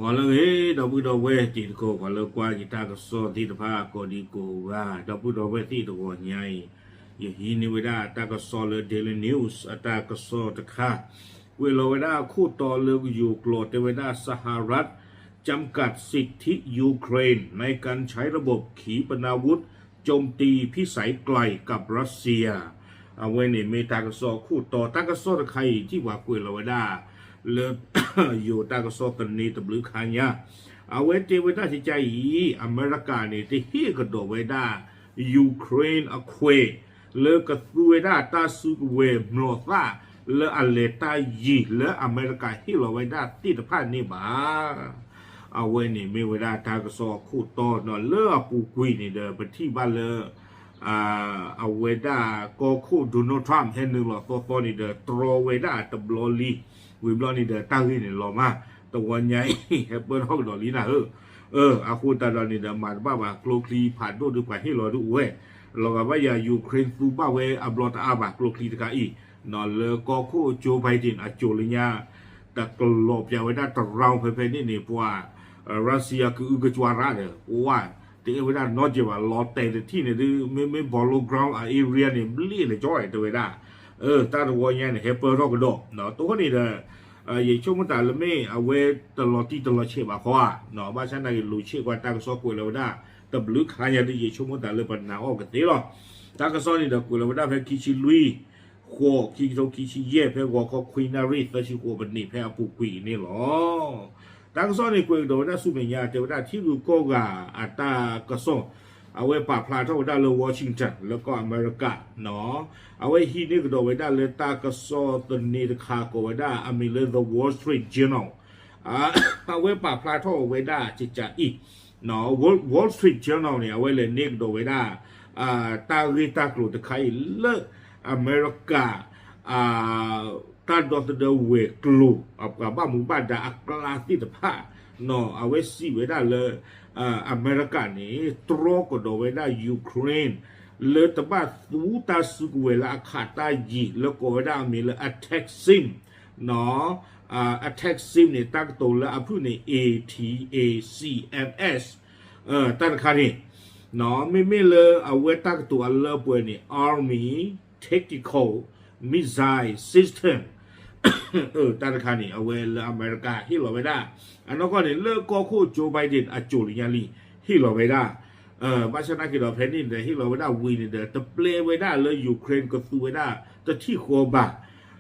ဂီၤလၢအဂ့ၤ ဒီပုၢ်ဒီဝဲၢ်တံၤသကိး ပှၤလၢကွၢ်ယတၢ်ကစီၣ်သ့ၣ်တဖၣ် ကိးဒံကိးဂၤ ဒီပုၢ်ဒီဝဲၢ်သ့ၣ်တဂီၤညါအံၤ ယဟံးန့ၢ်ဝဲဒၣ်တၢ်ကစီၣ်လၢ Daily News အတၢ်ကစီၣ်တခါ ကွဲးလီၤဝဲဒၣ်ခိၣ်တီလၢကယိၤကျိာ် တဲဝဲဒၣ် สหรัฐจำกัดสิทธิยูเครนในการใช้ระบบขีปนาวุธ โจมตีพิสัยไกลกับรัสเซีย အဝဲန့ၣ်မ့ၢ်တၢ်ကစီၣ်အခိၣ်တီ တၢ်ကစီၣ်တခါအံၤ ထံၣ်ပှၤကွဲးလီၤဝဲဒၣ် လၢ ယိၤတၢ်ကစီၣ်သန့တဘျုးခါညါ အဝဲတဲဝဲဒၣ်ကကါအံၤ အမဲရကၤန့ၣ် တဟ့ၣ်ကဒီးဝဲဒၣ် Ukraine အခွဲး လၢကသူဝဲဒၣ်တၢ်စုကဝဲၤမျိာ်သၣ် လၢအလဲၤတၢ်ယံၤလၢအမဲရကၤဟ့ၣ်လီၤဝဲဒၣ်သ့ၣ်တဖၣ်န့ၣ်ဘၣ် အဝဲန့ၣ်မ့ၢ်ဝဲဒၣ်တၢ်ကစီၣ်အခိၣ်တီ ဒီးလၢအပူၤကွံာ်န့ၣ်ဒီး ပထံၣ်ဘၣ်လၢ အဝဲဒၣ်ကီၢ်ခိၣ် Donald Trump ဟဲနုာ်လီၤသီသီန့ၣ်ဒီး တြီဝဲဒၣ်တဘျီလံ ဝံၤဘျီန့ၣ်ဒီး တၢ်ဂ့ၢ်န့ၣ်လီၤမး တဝီညါအံၤ ဟဲပၢၢ်ထီၣ်ကဒီးလံနၤဧၢ အဃိသတးဒီးန့ၣ်ဒီး မၤတဘၣ်ဘၣ် ကျိချံဖးဒိၣ်ဒီးပှၤဟ့ၣ်လီၤဒုးအိၣ်ဝဲ လီၤဂာ်ဘၣ်ယၤ Ukraine သူဘၣ်ဝဲအဘျီတအါဘၣ် ကျိချံတခါအံၤ လၢကီၢ်ခိၣ် Joe Biden အစိၤလၢညါ တကလီၤပျးဝဲဒၣ်တ round ဖဲဖဲန့ၣ်န့ၣ် ပှၤ Russia ကအုကစွါရၣ်ဒီး ပှၤ တအဲၣ်ဝဲဒၣ်နီတစဲးဘၣ် လီၤတဲာ်တထံၣ်န့ၣ်ဒုး မ့မ့ၢ် Battleground အ area န့ၣ် ဘျ့ၣ်လၢကၠီတဲဝဲဒၣ် တၢ်တဝီညါန့ၣ် ဟဲပၢၢ်ထီၣ်ကဒီး တိန့ၣ်ဒီး ယဆိကမိၣ်တၢ်လၢမ့ၢ်အဝဲတလီၤတံၢ်တလီၤဆဲးဘၣ်ခီဧါ ဘၣ်ဆၣ်သနာ်က့ လူၤဆ့ၣ်ကွၢ်တၢ်ကစီၣ်ကွဲးလီၤဝဲဒၣ် တဘျုးခါညါဒုး ယဆိကမိၣ်တၢ်လၢပနာ်အီၤကသ့လီၤ တၢ်ကစီၣ်န့ၣ်ဒီးကွဲးလီၤဝဲဒၣ်ဖဲခံဆံလွံၢ် ဃိး ခံကထိခံဆံယဲၢ် ဖဲဂီၤခီခွံနၣ်ရံၣ်သၢဆံဃိးပနံး ဖဲအပူၤကွံာ်အံၤန့ၣ်လီၤ တၢ်ကစီၣ်န့ၣ်ကွဲးကဒီးဝဲဒၣ်ဆူမဲာ်ညါ တဲဝဲဒၣ်ထံရူၢ်ကီၢ်ဂၤအတၢ်ကစီၣ် အဝဲပာ်ဖျါထီၣ်ဝဲဒၣ်လၢ Washington လၢကီၢ်အမဲရကၤ အဝဲဟံးန့ၢ်ကဒီးဝဲဒၣ်လၢတၢ်ကစီၣ်သန့တခါကိးဝဲဒၣ်အမံၤလၢ The Wall Street Journal အဝဲပာ်ဖျါထီၣ်ဝဲဒၣ်ကကါအံၤ Wall Street Journal န့ၣ် အဝဲလဲၤန့ၢ်ကဒီးဝဲဒၣ် တၢ်ဂ့ၢ်တၢ်ကျိၤတခါအံၤလၢ အမဲရကၤ တၢ်ဒီသဒၢဝဲၤကျိၤ အပှၤဘၣ်မူဘၣ်ဒါအကျါသ့ၣ်တဖၣ် အဝဲစံးဝဲဒၣ်လၢ အမဲရကၤန့ၣ် တြီကဒီးဝဲဒၣ် Ukraine လၢတဘၣ်သူတၢ်စုကဝဲၤလၢအခးတၢ်ယံၤ လၢကိးဝဲဒၣ်အမံၤလၢ Attack Seam အ Attack Seam န့ၣ် တၢ်ကတိၤလၢအဖုၣ်န့ၣ် A T A C M S တၢ်တခါန့ၣ် မ့မ့ၢ်လၢအဝဲတၢ်ကတိၤအလၢပှဲၤန့ၣ် Army Tactical Missile System တၢ်တခါန့ၣ် အဝဲလၢအမဲရကၤဟ့ၣ်လီၤဝဲဒၣ် အနီၢ်ကီၢ်န့ၣ် လၢကီၢ်ခိၣ် Joe Biden အစိၤလၢညါလံ ဟ့ၣ်လီၤဝဲဒၣ် ဘၣ်ဆၣ်သနာ်က့ဒီး ဖဲန့ၣ်ဒီး ဟ့ၣ်လီၤဝဲဒၣ်ဝံၤန့ၣ်ဒီး တပျဲဝဲဒၣ်လၢ Ukraine ကသူဝဲဒၣ်တထံၣ်ဃီဘၣ်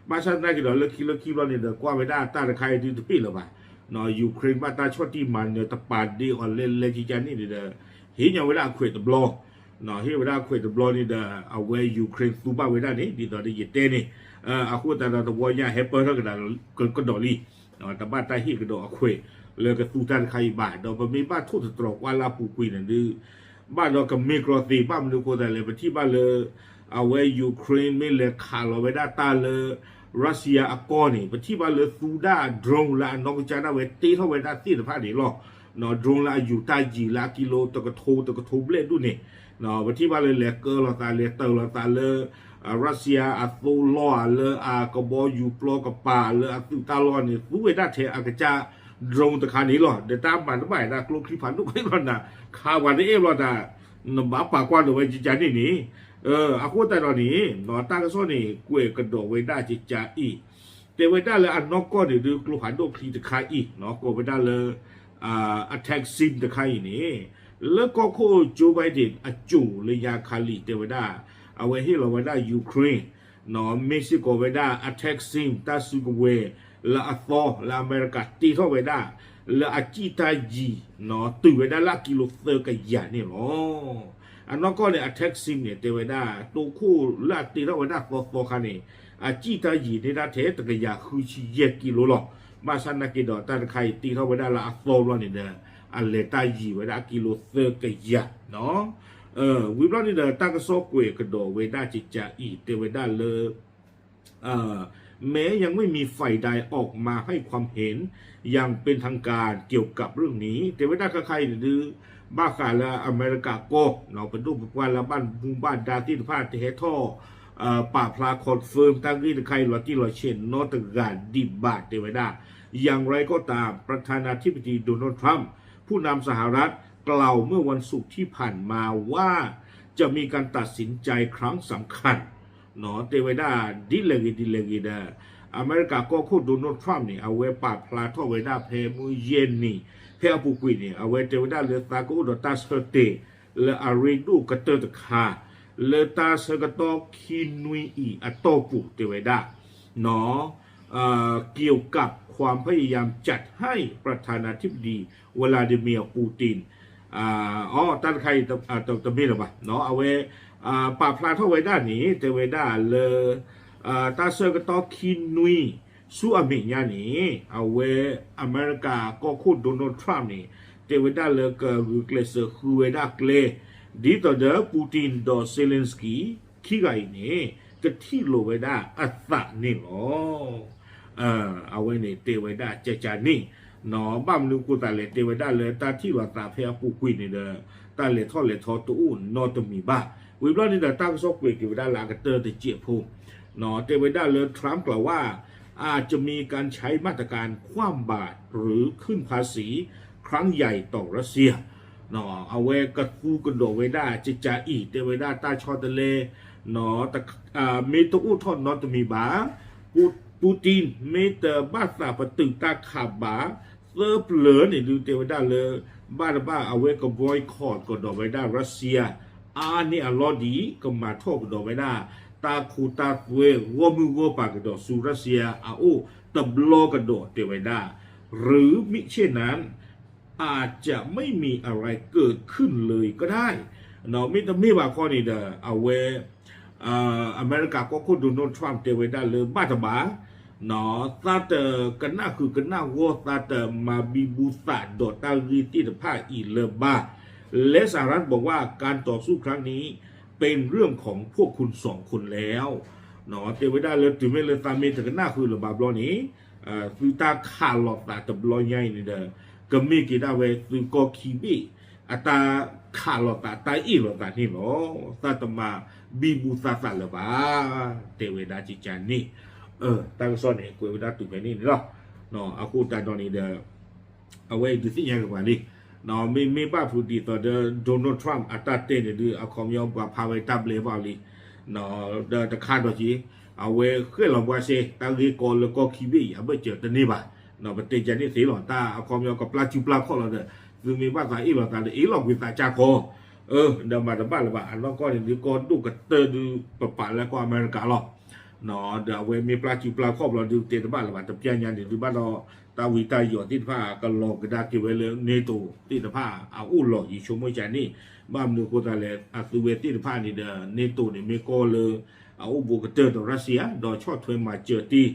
ဘၣ်ဆၣ်သနာ်က့ဒီး လၢခံလၢခံဘျီန့ၣ်ဒီး ကွၢ်ဝဲဒၣ်တၢ်တခါအံၤဒုးတပ့ၢ်လၢၤဘၣ် Ukraine ဘၣ်တၢ်ဆီၣ်တံၢ်မၤနၢၤတပာ်ဒ့အီၤလဲၤလဲၤကကါန့ၣ်န့ၣ်ဒီး ဟ့ၣ်ညီဝဲဒၣ်အခွဲးတဘျီ ဟ့ၣ်ဝဲဒၣ်အခွဲးတဘျီန့ၣ်ဒီး အဝဲ Ukraine သူဘၣ်ဝဲဒၣ်န့ၣ် ဒ်သိးဒီးယတဲန့ၣ် အဃိသတးဒီးတဝီညါဟဲပၢၢ်ထီၣ်ကဒီးလံ တဘၣ်တၢ်ဟ့ၣ်ကဒီးအခွဲးလၢကသူတၢ်တခါအံၤဘၣ် ဒီးပမ့ၢ်ဘၣ်ထိၣ်သတြီၤကွၢ်လၢအပူၤကွံာ်န့ၣ်ဒုး ဘၣ်ဒီးကမ့ၢ်ကြီသ့ ဘၣ်မနုၤအဃိသတးလဲၣ် ပထံၣ်ဘၣ်လၢ အဝဲ Ukraine မ့ၢ်လဲၤခးလီၤဝဲဒၣ်တၢ်လၢ Russia အကီၢ်န့ၣ် ပထံၣ်ဘၣ်လၢသူဒၣ် drone လၢအနီၢ်ကစၢ်ဒၣ်ဝဲတ့ထီၣ်ဝဲဒၣ်သ့ၣ်တဖၣ်န့ၣ်လီၤ drone လၢအယူၤတၢ်ယံၤလၢအကံလိတကထိတကထိဘျဲၣ်ဒူၣ်န့ၣ် ပထံၣ်ဘၣ်လၢလဲၤကၢလီၤသး လဲၤတၢၤလီၤသးလၢ Russia အသိလီၢ်ဧါလၢအကဘီယူၤပျီကပၤလၢအသုးတၢ်လီၢ်န့ၣ် သူဝဲဒၣ်ထဲအကစၢ် drone တခါန့ၣ်လီၤ ဒီးတၢ်မၤတဘၣ်ဒၣ်ကျိချံဖးဒိၣ်က့ၤလီၤနၤ ခးပှၤတအဲၣ်ဘျီတၢ် နဘၣ်ပာ်ကွၢ်ဒီးဝဲကကါန့ၣ်န့ၣ် အဃိသတးဒီးန့ၣ် တၢ်ကစီၣ်န့ၣ် ကွဲးကဒီးဝဲဒၣ်ကကါအံၤ တဲဝဲဒၣ်လၢအနီၢ်ကီၢ်န့ၣ်ဒုး ကျိဖးဒိၣ်ချံတခါအံၤ ကိးဝဲဒၣ်လၢ Attack Seam တခါအံၤန့ၣ် လၢကီၢ်ခိၣ် Joe Biden အစိၤလၢညါခါလံ တဲဝဲဒၣ် အဝဲဟ့ၣ်လီၤဝဲဒၣ် Ukraine မ့ၢ်စ့ၢ်ကီးဝဲဒၣ် Attack Seam တၢ်စုကဝဲၤလၢအသီလၢအမဲရကၤတ့ထီၣ်ဝဲဒၣ် လၢအစံၣ်တၢ်ယံၤ တုၤဝဲဒၣ်လၢအကံလိသၢကယၤန့ၣ်လီၤ. အနီၢ်ကီၢ်န့ၣ် Attack Seam န့ၣ် တဲဝဲဒၣ် တိခိၣ်လၢအတ့ထီၣ်ဝဲဒၣ်သီသီခါန့ၣ် အစံၣ်တၢ်ယံၤန့ၢ်ဒၣ်ထဲတကယၤဃုဆံယဲၢ်ကံလိလီၤ. ဘၣ်ဆၣ်သနာ်က့ဒီး တၢ်တခါအံၤတ့ထီၣ်ဝဲဒၣ်လၢအသီဘျီန့ၣ်ဒီး အလဲၤတၢ်ယံၤဝဲဒၣ်အကံလိသၢကယၤ ဝံၤဘျီန့ၣ်ဒီး တၢ်ကစီၣ်ကွဲးကဒီးဝဲဒၣ်ကကါအံၤ တဲဝဲဒၣ်လၢ แม้ยังไม่มีฝ่ายใดออกมาให้ความเห็นอย่างเป็นทางการเกี่ยวกับเรื่องนี้ တဲဝဲဒၣ်ခါခါအံၤန့ၣ်ဒုး ဘၣ်ဃးလၢအမဲရကၤကီၢ် ပဒိၣ်ပပှၢ်လၢဘၣ်မူဘၣ်ဒါသ့ၣ်တဖၣ် တဟဲထီၣ် ပာ်ဖျါ confirm တၢ်ဂ့ၢ်တခါအံၤ လီၤတံၢ်လီၤဆဲးနီတဂၤဒံးဘၣ် တဲဝဲဒၣ် อย่างไรก็ตาม ประธานาธิบดีโดนัลด์ทรัมป์ ผู้นำสหรัฐ กล่าวเมื่อวันศุกร์ที่ผ่านมาว่า จะมีการตัดสินใจครั้งสำคัญ တဲဝဲဒၣ် ဒ်လဲၣ်ဂ့ၤဒ်လဲၣ်ဂ့ၤဒီး အမဲရကၤကီၢ်ခိၣ် Donald Trump န့ၣ် အဝဲပာ်ဖျါထီၣ်ဝဲဒၣ်ဖဲမုၢ်ယဲၢ်နံၤ ဖဲအပူၤကွံာ်န့ၣ် အဝဲတဲဝဲဒၣ်လၢသးကအိၣ်ဒီးတၢ်ဆၢတဲာ် လၢအရ့ဒိၣ်ကတၢၢ်တခါ လၢတၢ်ဆၢကတီၢ်ခံနွံအံၤအတီၢ်ပူၤ တဲဝဲဒၣ် เกี่ยวกับความพยายามจัดให้ประธานาธิบดีวลาดิเมียร์ปูติน အ တၢ်တခါအံၤ တမ့ၢ်လၢၤဘၣ် အဝဲ ပာ်ဖျါထီၣ်ဝဲဒၣ်န့ၣ် တဲဝဲဒၣ်လၢ တၢ်ဆၢကတီၢ်ခံနွံ ဆူအမဲာ်ညါန့ၣ် အဝဲ အမဲရကၤကီၢ်ခိၣ် Donald Trump န့ၣ် တဲဝဲဒၣ်လၢကဂုာ်ကျဲးစၢးဃုဝဲဒၣ်ကျဲ ဒ်သိးဒီး Putin ဒီး Zelensky ခံဂၤအံၤန့ၣ် ကထံၣ်လိာ်ဝဲဒၣ်အသးန့ၣ်လီၤ. အဝဲန့ၣ်တဲဝဲဒၣ်ကကန့ၣ် ဘၣ်မနုၤအဃိသတးလဲၣ် တဲဝဲဒၣ်လၢတၢ်ထံၣ်လိာ်သးဖဲအပူၤကွံာ်န့ၣ်ဒီး တၢ်လဲၤထီၣ်လဲၤထီတအိၣ်နီတမံၤဘၣ်. ဝံၤဘျီန့ၣ်ဒီး တၢ်ကစီၣ်ကွဲးက့ၤဝဲဒၣ်လၢအကတၢၢ်တစဲးဖိ တဲဝဲဒၣ်လၢ Trump กล่าวว่า อาจจะมีการใช้มาตรการคว่ำบาตรหรือขึ้นภาษีครั้งใหญ่ต่อรัสเซีย အဝဲကသူကဒီးဝဲဒၣ်ကကအံၤ တဲဝဲဒၣ်တၢ်ဆီတလဲ မ့ၢ်တအိၣ်ထီၣ်နီတမံၤဘၣ် Putin မ့ၢ်တဘၣ်သးပတုာ်တၢ်ခးဘၣ် သၢပျၢၤန့ၣ်ဒုးတဲဝဲဒၣ်လၢ ဘၣ်တဘၣ်အဝဲက boycott ကဒီးဝဲဒၣ် Russia အါန့ၢ်အလီၢ်ဒ် ကမၤထီၣ်ကဒီးဝဲဒၣ် တၢ်ခိတၢ်သွဲ ဂီၢ်မုၢ်ဂီၢ်ပၤကဒီးဆူ Russia အအိၣ်တဘျီကဒီးတဲဝဲဒၣ် หรือมิฉะนั้น อาจจะไม่มีอะไรเกิดขึ้นเลยก็ได้ မ့တမ့ၢ်ဘၣ်ခီန့ၣ်ဒီး အဝဲ အမဲရကၤကီၢ်ခိၣ် Donald Trump တဲဝဲဒၣ်လၢဘၣ်တဘၣ် သးတကနၣ်ဃုာ်ကနၣ်ဂီၢ် သးတမၤဘံဘူသးဒီးတၢ်ဂ့ၢ်သ့ၣ်တဖၣ်အံၤလၢၤဘၣ် และสหรัฐบอกว่าการต่อสู้ครั้งนี้เป็นเรื่องของพวกคุณสองคนแล้ว တဲဝဲဒၣ်လၢတုၤမ့ၢ်လၢသးမ့ၢ်တကနၣ်ဃုာ်လၢၤဘၣ်ဘျီန့ၣ် သုတၢ်ခးလိာ်သးတဘျီညါအံၤန့ၣ်ဒီး ကမ့ၢ်က့ၤဒၣ်ဝဲသုကီၢ်ခံဘ့ၣ် အတၢ်ခးလိာ်သးတၢ်အ့ၣ်လိာ်သးန့ၣ်လီၤ. သးတမၤဘံဘူသးသးလၢၤဘၣ် တဲဝဲဒၣ်ကကန့ၣ် တၢ်ကစီၣ်န့ၣ် ကွဲးဝဲဒၣ်တုၤဖဲန့ၣ်န့ၣ်လီၤ. အဃိတၢ်ဒီးန့ၣ်ဒီး အဝဲအံၤဒုးသ့ၣ်ညါက့ၤပှၤလံ မ့မ့ၢ်ဘၣ်ဖုးဒ်သိးဒီး Donald Trump အတၢ်တဲန့ၣ်ဒုး အခီပညီပှၤဖးဝဲတၢ်ဘျဲဘၣ်လံ ဒီးတခါဒီးက့ၤ အဝဲဃဲၣ်လီၤဘှါရှဲ တၢ်ဂ့ၢ်ကီလၢကီၢ်ခံဘ့ၣ်အံၤ အဘၢၣ်စၢၤတန့ၢ်ဘၣ် ပတဲကန့ၣ်သ့လီၤ တၢ်အခီပညီကပျၢ်စုပျၢ်ခီၣ်လီၤဒီး သုမ့ၢ်ဘၣ်သးအ့ၣ်လိာ်သးဒီး အ့ၣ်လိာ်ကွံာ်သးကၢ်ခီ ဒီးမၤတဘၣ်လၢၤဘၣ် အနီၢ်ကီၢ်န့ၣ်ဒုးကီၢ်ဒိၣ်ကတၢၢ်ဒုး ပပာ်လၢကီၢ်အမဲရကၤလီၤ ဒီးအဝဲမ့ၢ်ပျၢ်စုပျၢ်ခီၣ်ဘျီဒုး တဲတဘၣ်လၢၤဘၣ် တပျၢ်ညါန့ၣ်ဒုးဘၣ်ဒီး တၢ်ဝံတၢ်ယိးသ့ၣ်တဖၣ် ကလီၤကဒါက့ၤဝဲလၢ NATO သ့ၣ်တဖၣ်အအိၣ်လီၤ ယဆိကမိၣ်ကန့ၣ် ဘၣ်မနုၤအဃိသတးလဲၣ် အသုဝဲသ့ၣ်တဖၣ်န့ၣ်ဒီး NATO န့ၣ်မ့ၢ်ကီၢ်လၢ အအိၣ်ဘူးကတၢၢ်ဒီး Russia ဒီးဆီၣ်ထွဲမၤစၢၤတ့ၢ်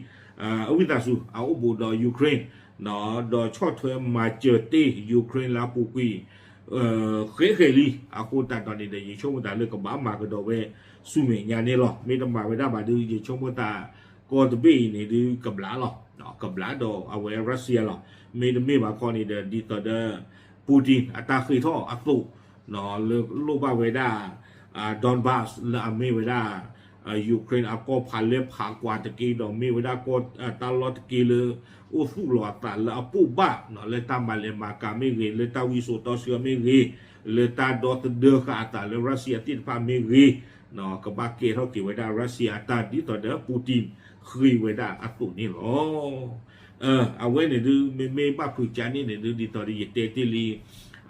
အဝံသးစူၤ အအိၣ်ဘူးဒီး Ukraine ဒီးဆီၣ်ထွဲမၤစၢၤတ့ၢ် Ukraine လၢအပူၤကွံာ် ဃဲးဃဲးလံ အဃိတၢ်ဒီးန့ၣ်ဒီး ယဆိကမိၣ်သးလၢကဘၣ်မၤကဒီးဝဲဆူမဲာ်ညါန့ၣ်လီၤ မ့ၢ်တမၤဝဲဒၣ်ဘၣ်ဒုး ယဆိကမိၣ်သး ကီၢ်တဘ့ၣ်အံၤန့ၣ်ဒုးကဘျးလီၤ ကဘျးဒီးအဝဲ Russia လီၤ မ့တမ့ၢ်ဘၣ်ခီန့ၣ်ဒီး ဒ်သိးဒီး Putin အတၢ်ဃ့ထီၣ်အသိး လၢလိၣ်ဘၣ်ဝဲဒၣ် Donbas လၢအမ့ၢ်ဝဲဒၣ် Ukraine အကီၢ်ဖးလဲၢ်ဖးကွၢ်တက့ၢ် ဒီးမ့ၢ်ဝဲဒၣ်ကီၢ်တၢ်လီၢ်တက့ၢ်လၢ အိၣ်သူၣ်လီၤအသးလၢအပိၢ်ဘၣ် လၢတၢ်မၤလဲၤမၤကၤမ့ၢ်ဂ့ၤ လၢတၢ်ဝံစိာ်တီဆှၢမ့ၢ်ဂ့ၤ လၢတၢ်ဒီသဒၢဃာ်အသးလၢ Russia သ့ၣ်တဖၣ်မ့ၢ်ဂ့ၤ ကဘၣ်ကဲထီၣ်က့ၤဝဲဒၣ် Russia အတၢ်ဒ်သိးဒီး Putin ဃ့ဝဲဒၣ်အသိးန့ၣ်လီၤ. အဝဲန့ၣ်ဒုး မ့မ့ၢ်ဘၣ်ဖုးကန့ၣ်န့ၣ်ဒုး ဒ်သိးဒီးယတဲတ့ၢ်လံ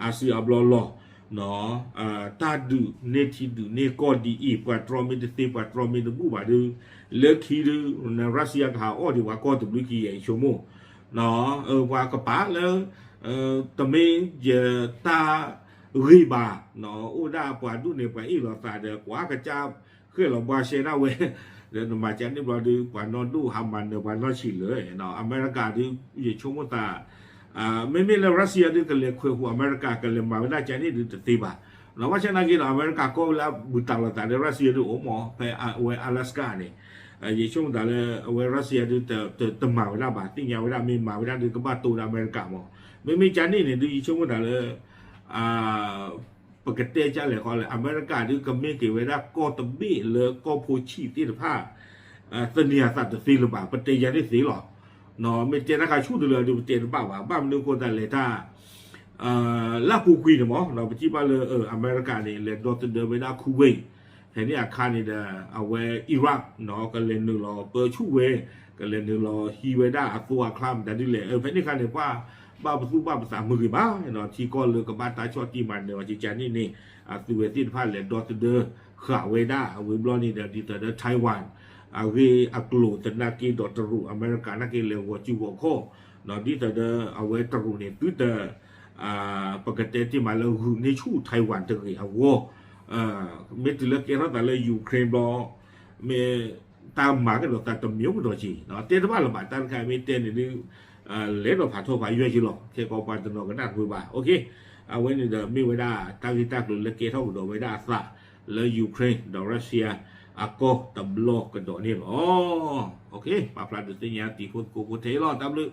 အါစုအါဘျီလီၤ တၢ်ဒုးန့ၢ်ထံဒုးန့ၢ်ကီၢ်ဒ်အံၤ ပှၤတြီမ့ၢ်တသ့ ပှၤတြီမ့ၢ်တဘူၣ်ဘၣ်ဒုး လၢခံဒုး Russia ကဟးအီၣ်ဒံးပှၤကီၢ်တဘျုးခံယဲၢ် ယဆိကမိၣ် ပှၤကပာ်လၢ တမ့ၢ်ယတၢ်ဂ့ၢ်ဘၣ် အိၣ်ဒၣ်ပှၤဒူၣ်န့ၣ် ပှၤအ့ၣ်လိာ်သးဒီး ကွၢ်ကစၢ်ဃဲၣ်လီၤဘှါရှဲဒၣ်ဝဲ ဒီးနမၤကန့ၣ်ဘျီဒုး ပှၤနီၢ်ဒိၣ်ဟးမၤနၢၤပှၤနီၢ်ဆံးလၢာ် အမဲရကၤဒုး ယဆိကမိၣ်သး မ့မ့ၢ်လၢ Russia ဒုးကလဲၤခွဲးဟူးအမဲရကၤ ကလဲၤမၤဝဲဒၣ်ကန့ၣ်ဒုးတသ့ဘၣ် ဘၣ်ဆၣ်နာ်က့ဒီး အမဲရကၤကီၢ်ဝဲလၢအဘူးတံၢ်လိာ်သးဒီး Russia ဒုးအိၣ်မး ဖဲအဝဲ Alaska န့ၣ် ယဆိကမိၣ်သးလၢ အဝဲ Russia ဒုး တမၤဝဲဒၣ်ဘၣ် သ့ၣ်ညါဝဲဒၣ် မ့ၢ်မၤဝဲဒၣ်ဒုး ကဘၣ်တိၢ်ဒီးအမဲရကၤမး မ့မ့ၢ်ကန့ၣ်န့ၣ်ဒုး ယဆိကမိၣ်သးလၢ ပကတဲကလဲၣ်ဃီလဲၣ် အမဲရကၤဒုးကမ့ၢ်က့ၤဝဲဒၣ်ကီၢ်တဘ့ၣ်လၢကီၢ်ဖိဆံးသ့ၣ်တဖၣ် သန့ၤအသးတသ့လၢၤဘၣ် ပတဲယၤန့ၣ်သ့လီၤ မ့ၢ်တဲတၢ်ခါဆူၣ်တလၢဒုး ပတဲတဘၣ်ဘၣ်, ဘၣ်မနုၤအဃိသတးလဲၣ်တၢ် လၢအပူၤကွံာ်န့ၣ်မ့ၢ် ပထံၣ်ဘၣ်လၢ အမဲရကၤန့ၣ် လဲၤဒီသဒၢဝဲဒၣ် Kuwait ဖဲန့ၣ်အခါန့ၣ်ဒီး အဝဲ Iraq ကလဲၤနုာ်လီၤပၢဆူၣ်ဝဲ, ကလဲၤနုာ်လီၤဟံးဝဲဒၣ်အသိအချါမတၤဒ်လဲၣ်, ဖဲန့ၣ်အခါန့ၣ် ပှၤဘၣ်ပသူၣ်ဘၣ်ပသးမုာ်ဂ့ၤမး, ထံကီၢ်လၢကဘၣ်တၢ်ဆီၣ်တံၢ်မၤနၢၤအီၤကကန့ၣ်န့ၣ် အသုးဝဲသ့ၣ်တဖၣ်လဲၤဒီသဒၢဃာ်ဝဲဒၣ်, အဝဲဘျီန့ၣ်ဒီး ဒ်သိးဒီး Taiwan အဂ့ၢ်အကျိၤသနာ်က့ဒီးတရူး အမဲရကၤနာ်က့လဲၤဂီၤစုဂီၤခီၣ်, ဒ်သိးဒီးအဝဲတရူးန့ၣ် သုတ ပကတဲတ့ၢ်မးလၢဂုာ်န့ၢ်ဆူၣ် Taiwan တဂ့ၤအဂီၢ်, မ့ၢ်တုၤလၢကဲထီၣ်သးလၢ Ukraine ဘျီ မ့ၢ်တၢ်မၤကဒီးသးတမံၤကဒီးက့ၤ, တဲတဘၣ်လၢၤဘၣ် တၢ်တခါမ့ၢ်တဲန့ၣ်ဒုး လဲၤဒီးဖးထီဖးယွဲၢ်က့ၤလီၤ, ခဲကီးပှၤတနီၤကနၣ်တပှဲၤဘၣ်, အဝဲန့ၣ်ဒီးမ့ၢ်ဝဲဒၣ်တၢ်ဂ့ၢ်တၢ်ကျိၤလၢကဲထီၣ်ကဒီးဝဲဒၣ်အသးလၢ Ukraine ဒီး Russia အကီၢ်တဘျီကဒီးန့ၣ်လီၤ. ပာ်ဖျါဒုးသ့ၣ်ညါတံၤဖိသကိးဖိထဲအံၤလီၤ, တၢ်ဘျုး